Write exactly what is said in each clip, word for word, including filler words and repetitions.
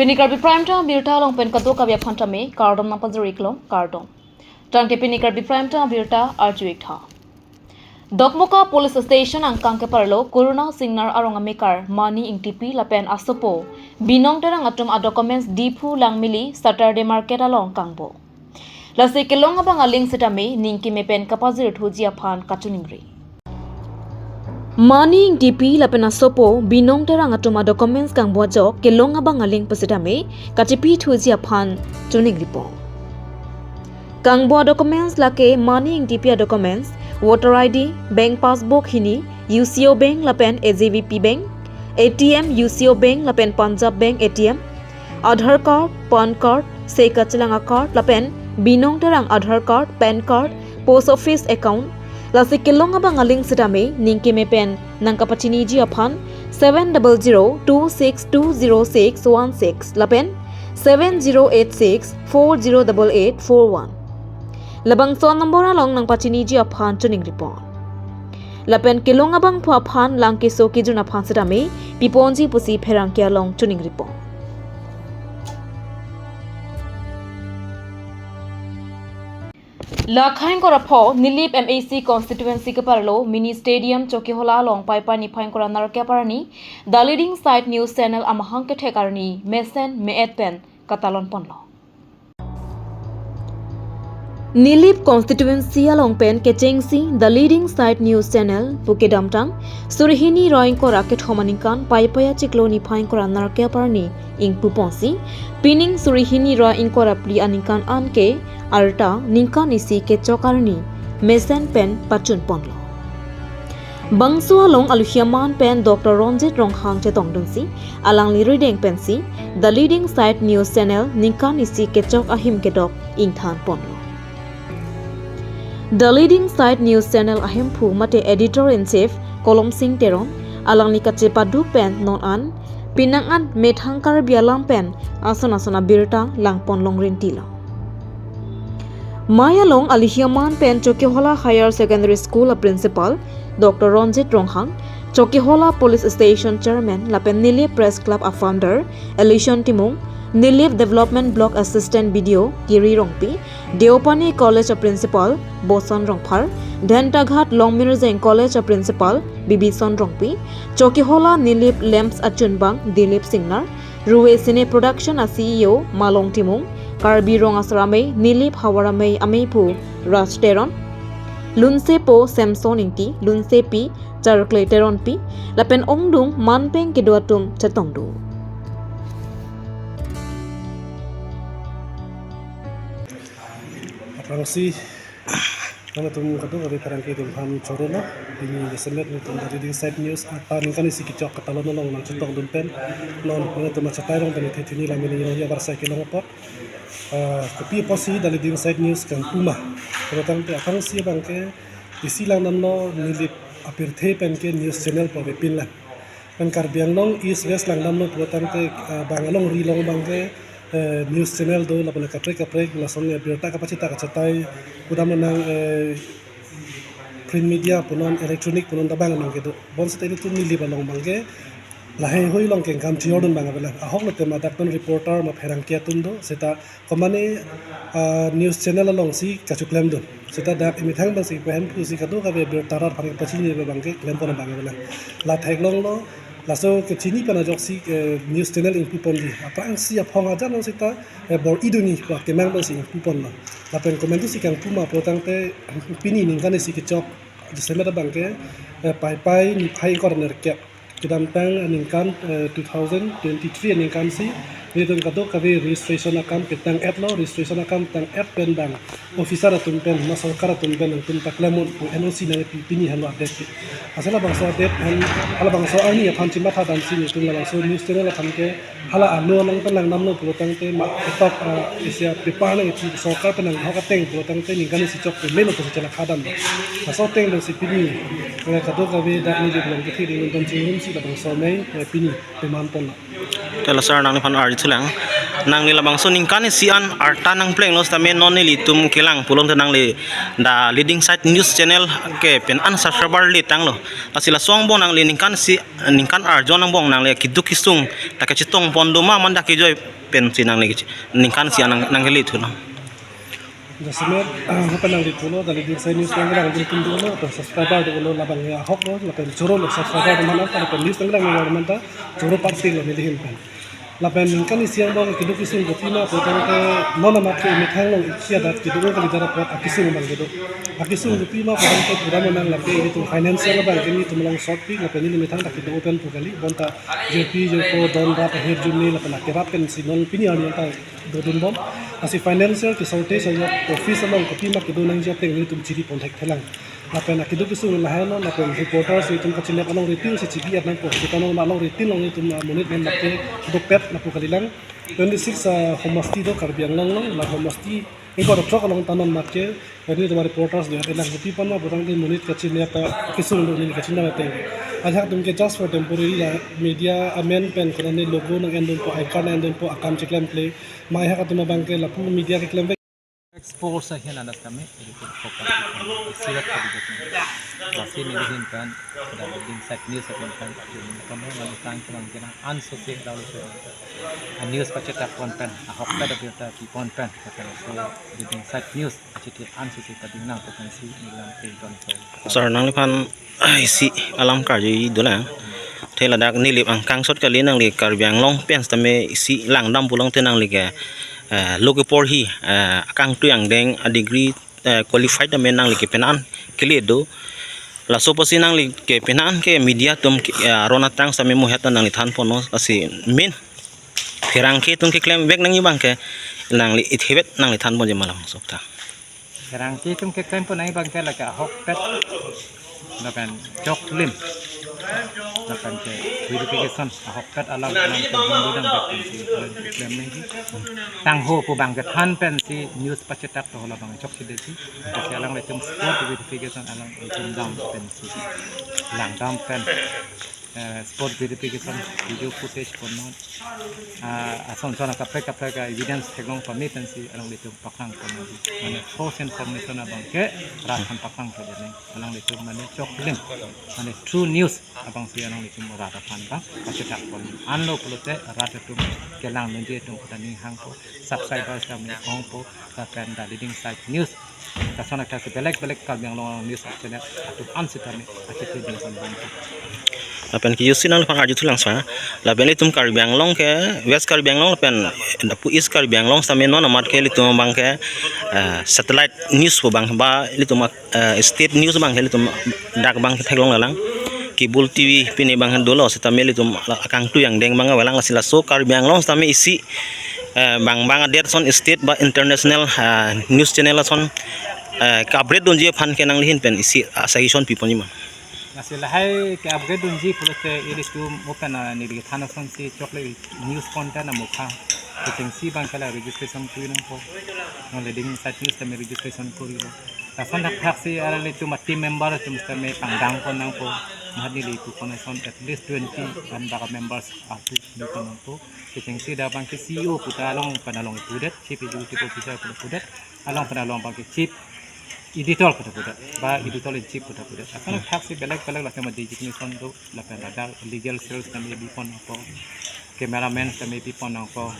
Pini Karbi Prime Time abirta along pen kadokave aphan tame kardom nangpajir-ik long, kardom. Tangte pini Karbi Prime Time abirta arju-ik tha. Dokmoka Police Station angkang keparlo Corona Singnar arong amekar Mani Ingtipi lapen asopo Binong Terang atum a-documents Diphu Langmili Saturday Market along kangbo. Lasi kelong abang aling sitame ning keme pen kapajirthuji aphan kachiningri. Mani Ingtipi lapen asopo Binong Terang atum a-documents kangbo ajok kelong abang aling pusitame kachipithuji aphan chiningripon. Kangbo a-documents lake Mani Ingtipi a-documents, voter I D, bank passbook hini, U C O Bank lapen A J V P Bank, A T M, U C O Bank lapen Punjab Bank A T M, Aadhaar card, PAN card, se kachelang a-card lapen Binong Terang Aadhaar card, PAN card, post office account. Lasi kelong abang aling sitame ning keme pen nangkapachiniji aphan seven double zero two six two zero six one six lapen seven zero eight six four zero double eight four one. Labangso number along nangpachiniji aphan chiningripon. Lapen kelong abangphu aphan lang keso kejun aphan sitame piponji pusi pherangke along chiningripon. Lakha ingkoi ra pho Nilip M A C constituency keparlo Mini Stadium Chokihola along Paipai niphai ingkoi ra nerkep arni The Leading Side News Channel amahang kethek arni mesen me-et pen katalon ponlo. Nilip constituency along pen kechengsi The Leading Side News Channel pu kedamtang suri hini ra ingkoi ra kethom aningkan Paipai achiklo niphai ingkoi ra nerkep arni ingpuponsi, pining suri hini ra ingkoi ra phli aningkan anke arta ningkan isi kechok arni mesen pen pachun ponlo. Bangso along aluhi aman pen Doctor Ronjit Ronghang chetongdunsi, alangli rideng pensi The Leading Side News Channel ningkan isi kechok ahim kedok ingthan ponlo. The Leading Side News Channel ahemphu mate Editor in Chief Kolom Sing Teron, alangli kachepaduk pen non an, penang an methang Karbi alam pen ason ason abirta langpon longrinti lo. Mai along aluhi aman pen Chokihola Higher Secondary School a-principal Doctor Ronjit Ronghang, Chokihola Police Station Chairman lapen Nilip Press Club a-founder Ellison Timung, Nilip Development Block Assistant B D O Kiri Rongpi, Deopani College a-principal Boson Rongphar, Dhentaghat Longmirjeng College a-principal Bibison Rongpi, Chokihola Nilip Lamps achunbang Dilip Singnar, Ruwe Cine Production a-C E O Malong Timung, Karbi Rong Asar Amei Nilip Havar Amei ameiphu Raj Teron, Lunsepo Samson Ingti, Lunsepi Charkle Teronpi, lapen ongdung manpeng kedo atum chetongdun. Aphrangsi nangtum kadokave pherangke atum aphan choro lo, pini jasemet nangtum The Leading Side News arta ningkan isi kechok katalon along nangchetongdun pen, non nangtum achetai along pen the thini la mini yong ya varsai kelong apot. Ah, kopi apotsi The Leading Side News kangpu ma pulotangte aphrangsi abangke isi langdamlo Nilip apirthe pen ke news channel pu avepin lang. Pen Karbi Anglong East West langdamlo pulotangte, ah, bang alongri along abangke, eh, news channel do, lapen kaprek kaprek lason abirta kapachita kachetai pudam nang, eh, print media punon, electronic punon ta bang along kedo. Bonsita ilitum Nilip along abangke lahei hui along kengkam thiordun bang avelang. Ahok lote ma dak pen reporter ma pherangke atum do, seta komane, ah, news channel alongsi kachoklemdun. Seta dak imethang abangsi pehemphusi kadokave abirta rat aphan pachini abangke klempon abang avelang. La theklonglo, laso kechini pen ajoksi, eh, news channel ingpuponji. Aphrangsi aphong aja along seta, eh, bor-idunji pu akemang abangsi ingpuponlo. Lapen komantusi kangpu ma pulotangte pini ningkan isi kechok jasemet abangke, eh, Paipai niphai ingkoi ra nerkep kedamtang aningkan, eh, two thousand twenty-three aningkansi nelitum kadokave registration akam ketang-etlo, registration akam tang-et pen bang officer atum pen, ma sorkar atum pen nangtum ta klem un pu N O C nangpi, pini henlo update pi. Asal labangso update pen, halabangso arni aphan chimatha damsi nelitum labangso news channel aphan ke hala ano along pen langdamlo pulotangte ma ketok, ah, isi a-paper nangpi sorkar pen nanghok ateng pulotangte ningkan isi chok pemelo pusi chelakha damlo. Laso ateng pensi pini, eh, kadokave dak Nilip along kethe ri nangtum chingrumsi labangso amei, eh, pini peman ponlo. Te la sir nangliphan arjuthulang. Nangli labangso ningkan isi an arta nangplenglo sitame non nelitum kelang pulote nangli The Leading Sight News Channel ke pen an subscriber le tanglo. Lasi laso angbong nangli ningkan isi, ningkan arjon angbong nangli keduk kesung ta kachetong pon do ma, mane dak kejoi pensi nangli ningkan isi an nang, nangkele thulo. Jasemet, ah, hapen nangli pulo, The Leading Sight News nangkelang atum do-o lo, lapen subscriber do-o lo, labang ahok lo, lapen choro lo subscriber do-o ma, lapen news nangkelang nangli manta choro parsi lo neli ahin pen. Lapen ningkan isi angbong keduk kesung kopi ma putangte non amat ke methang along ikhi adat kedo kalidet apot akesung abang kedo. Akesung kopi ma putangte pura memang lapen ilitum financial abang ke nelitum along short pi, lapen neli methang ta kedo pen pu kali, bonta jirpi jirpo don rat ahirjume lapen akerap pensi non pini arni ta dodun bom. Lasi financial ke shortage ajo office along kopi ma kedo nangji ateng nelitum chiri pon thekthelang. Lapen akeduk kesung lahai lo, lapen reporters itum kachinep along rating si chibi at nangpo, sitame along rating along itum, ah, monit men lake dokpet lapu kalilang. Twenty six, ah, homosti do Karbi Anglong along, la homosti ingkoi ra throk along ta non mat ke, nelitum reporters do at lang kopi pon ma putangte monit kachinep ta kesung do neli kachinep ateng. Ajahak atum ke just for temporary la media amen pen konane logo nang-endunpo, icon nang-endunpo, akam cheklemkle. Mai hak atum abang ke lapu media keklemvek. Expose ahin anas kami, ilitum focus isi rat kami jatni. Lasi neli ahin pen, The Leading Sight News ahin pen, kami kami tang kenang kenang anso si lalu si. A news pachetak pon pen, ahokpet abirta pi pon pen, kata so Leading Sight News, achiti anso si pading nang potensi nilam ke don so. Sir, nangliphan isi alam karju dolang. Te ladak neli angkang sot kali, nangli Karbi Anglong pen sitame isi langdam pulote nangli ke, eh, lo keporhi, eh, akangtui angdeng a degree, eh, qualified tame nangli ke penan kele do. Laso apotsi nangli ke penan ke media atum ke, eh, aron atang sitame muhet nangli than ponlo, lasi min pherangke atum keklemvek nangji abang ke nangli ithebet nangli than ponji ma laso ta. Pherangke atum keklem pon nangji abang ke lake ahokpet lapen choklim lapen ke verification ahokpet alam alam ke Hindu dang bek pensi klem nangji. Tangho pu abang kethan pensi news pachetak to labang chokche detji. Lasi alanglitum spot verification alanglitum dam pensi langdam pen, eh, spot verification video footage pon non, ah, ason son kaprek kaprek a evidence theklong pame pensi alanglitum paklang pon nangji. Mane false information abang ke rat aphan paklang pon nangji. Alanglitum mane choklim, mane true news abangsi alanglitum rat aphan abang pachetak pon. Anlo pulote rat atum kelang nangji atum kata ning hangpo, subscribers kami ongpo, lapen The Leading Sight News. Lason athak si belek belek Karbi Anglong news channel atum an sitame achiti ding son bang. Lapen ke isi nangliphan arju thulang sa. Lapen itum Karbi Anglong ke, West Karbi Anglong lapen lapu East Karbi Anglong sitame non amat ke ilitum abang ke, eh, satellite news pu abang ba ilitum, eh, state news abang ke ilitum dak abang ke theklong lalang. Cable T V pini abang dolo sitame ilitum akangtui angdeng abang avelang, lasi laso Karbi Anglong sitame isi, eh, bang bang adet ason state ba international, eh, news channel ason, eh, ke-upgrade dunji aphan ke nangli ahin pen isi, ah, suggestion pi ponji ma? Lasi lahai ke-upgrade dunji pulote ilitum open, ah, neli kethan asonsi chokle news content amukha. Kechengsi abang ke la registration kuri nangpo. Non Leading Sight News tame registration kurilo. Lason thakthak si alanglitum a team member atum tame pangdang pon nangpo. Mahat neli pu pon ason at least twenty an bak members atu ni pon nangpo. Kechengsi dak abang ke C E O puta along pen along ipudet, Chief Executive Officer pu ipudet, along pen along abang ke Chief Editor pu ipudet, ba Editor in Chief pu ipudet. Lason thakthak si belek belek lapen ma designation do, lapen ladak legal cells tame pi pon nangpo, cameraman tame pi pon nangpo,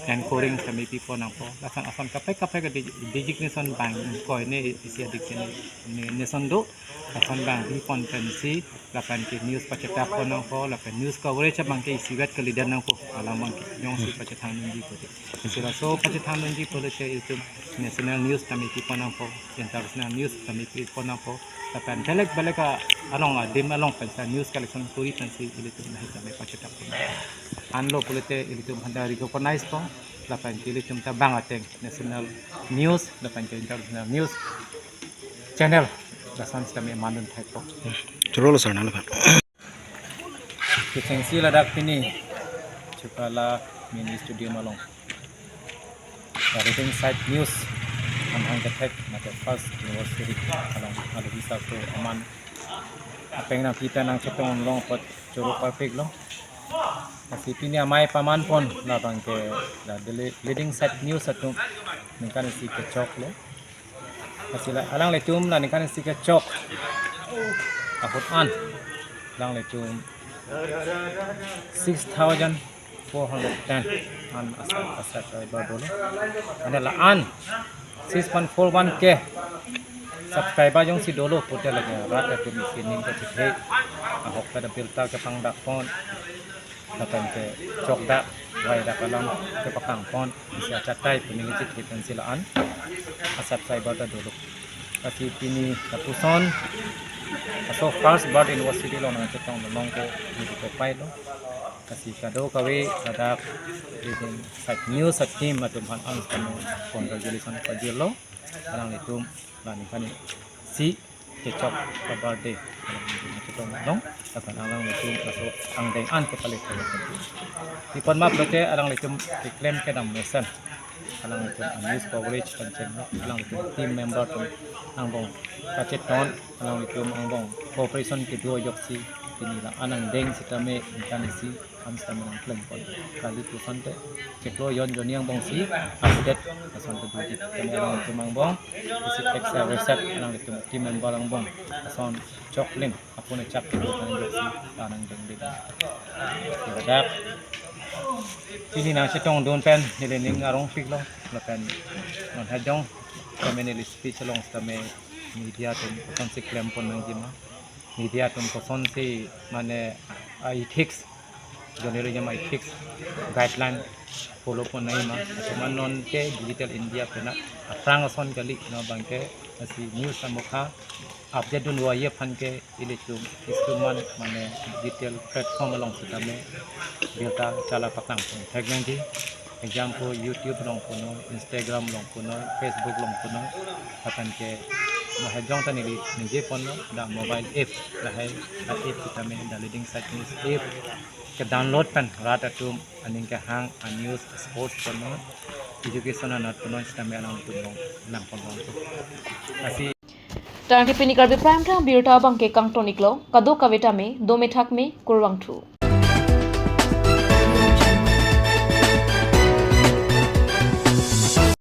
anchoring tame pi pon nangpo. Lason ason kaprek kaprek de-, designation abang ingkoi ne isi adik ne, ne, ne ason do. Lason abang pi pon pensi lapen ke news pachetak pon nangpo, lapen news coverage abang ke isivet kalidet nangpo, alam abang ke jongsi pachethang nangji pulote. Lasi laso pachethang nangji pulote itum national news tame pi pon nangpo, international news tame pi pon nangpo, lapen belek belek a along adim along pensi news collection kuri pensi ilitum lahai tame pachetak pon. Anlo pulote ilitum aphan ta recognize po, lapen ke ilitum ta bang ateng national news lapen ke international news channel lason sitame mandun thekpo. Choro lo sir, nangliphan. Kechengsi ladak pini Chupra la mini studio along The Leading Sight News amahang kethek mate first anniversary along alohi sarpo aman apeng nangpi pen nangchetong long apot choro parpik lo. Lasi pini amei paman pon labang ke la dele- leading site news atum ningkan isi kechoklo. Lasi la alanglitum la ningkan isi kechok ahut an alanglitum six thousand four hundred ten an asat asat driver dolo. Ane la an six point four one K subscriber jongsi dolo pute lake rat atum isi ning kachethe ahok pada birta kepangdak pon. Lapen kechok dak, wai dak alam kepakang pon, isi achatai pu neli chethe pensi la an asubscriber ta dolo. Lasi pini lapuson aso first birth anniversary along nangchetong long ko neli kopai lo. Lasi kadokave ladak leading site news ateam atum aphan an kami congratulation pajirlo. Alanglitum la ningkan isi kechok ka birthday chetong long, lapen alanglitum laso angdeng an kepale thek. Pi apot ma pulote alanglitum keklem kedam mesen alanglitum news coverage pen chenglo, alanglitum team member atum angbong kachetong, alanglitum angbong cooperation kedo ajoksi pini la an angdeng sitame ningkan isi an sitame nangklem pon. Kali pu asonte chiklo jon jonni angbongsi update asonte doji. Kami alanglitum angbong isi thekser reset alanglitum team member angbong ason choklim apun chak kedo kan ajoksi la an angdeng dei. Ladak pini nangchetongdun pen neli ning arongpiklo, lapen non hajong kami neli speech along sitame media atum kosonsi klem pon nangji ma, media atum kosonsi mane ethics, journalism ethics guideline follow pon nangji ma, atum an non ke digital India pena aphrang ason kali, non abang ke lasi news amokha update dun waye aphan ke ilitum instrument mane digital platform along sitame birta chala paklang pon thek nangji. Example, YouTube along punoi, Instagram along punoi, Facebook along punoi, lapen ke mahajong ta neli ningje ponlo, dak mobile app lahai, la app sitame dak leading site news app ke download pen rat atum aning kehang a news, sports punoi, education anat punoi sitame alanglitum along lang ponlo. Lasi Tangte pini Karbi Prime Time birta abang ke kangton iklo, kadokave tame dome thakme, kurvangthu.